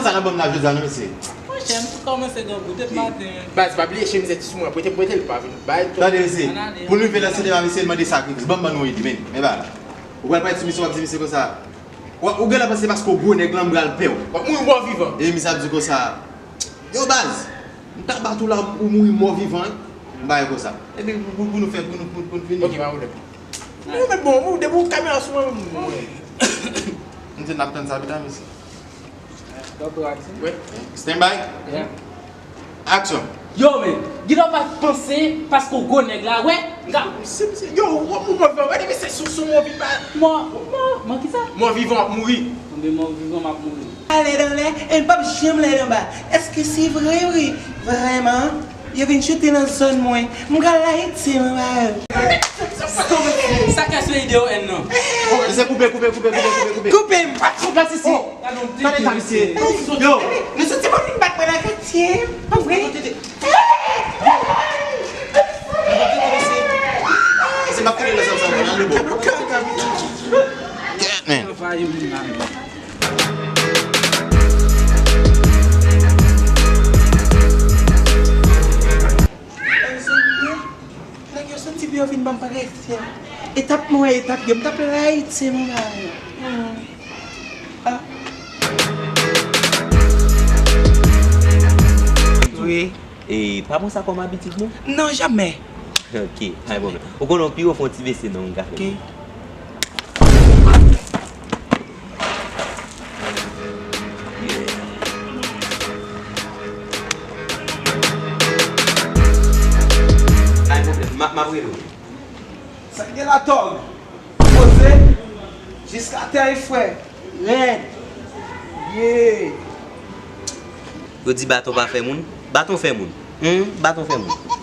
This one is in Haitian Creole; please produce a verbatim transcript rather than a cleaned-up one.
Sa nan banm la jodi a non mesye. Monchè, m tou kòmanse grangou depi maten. Baz, pa bliye chemizèt sou mwen, prete, prete l, pa vin bay. Tande mesye, pou nou rive nan sinema mesye, l mande sakrifis. Banm ban nou ede, men, men ba la. Ou pral pale sou misye, w ap di misye konsa. Ou, ou genlè panse paske w gwo nèg lan, m pral pè w. W ap mouri mò vivan. E misye ap di konsa, yo baz, m ta bat ou la, ou mouri mò vivan, wi. M ba yo konsa. Epi pou, pou, pou nou fè, pou nou, pou, pou nou fini. Ok, pa pwoblèm. Nou met bon, ou depi ou kamera sou mwen, mwen. M di n ap tann sa pita, mesye. Wi. Stand by. Aksyon. Yo, men, Guido pa panse paske w gwo nèg la, wè, m ka. Yo, w ap mouri mò vivan, wè, depi se sou, sou mò vivan. Mò, mò, mò kisa? Mò vivan w ap mouri. Anben mò vivan m ap mouri. Lèd anlè, e l p ap janm lèd anba. Èske se vre, vre, vrèman, yo vin choute nan zòn mwen? M pral layite mwen ba yo. Sa k ap sou ide yo, N nan? Mesye, koupe, koupe, koupe, koupe, koupe, koupe. Koupe m. Gad yon tande ta, mesye. Yo, nou soti pou vin bat mwen nan katye, pa vre? Mesye, m ap kite mesye. Mesye, m ap kite mesye ansanm, ale bon. Kèt, men. Nèg yo soti pou yo vin ban m presyon. Etap mwen, etap yo, m t ap layite mwen ba yo. Hmm. Ah. Wi. E pa pran sa kòm abitid, non? Non, jamè. Ok, pa gen pwoblèm. Ou konnen w pi wo fè yon ti bese non, m ka fè. Ok. Pa gen pwoblèm, m ap, m ap rele w. Sa k gen la, tòg? Poze. Jiska tè, frè. Rèd. Yeah. Yo di baton pa fè moun. Baton fè moun. Hmm, baton fè moun.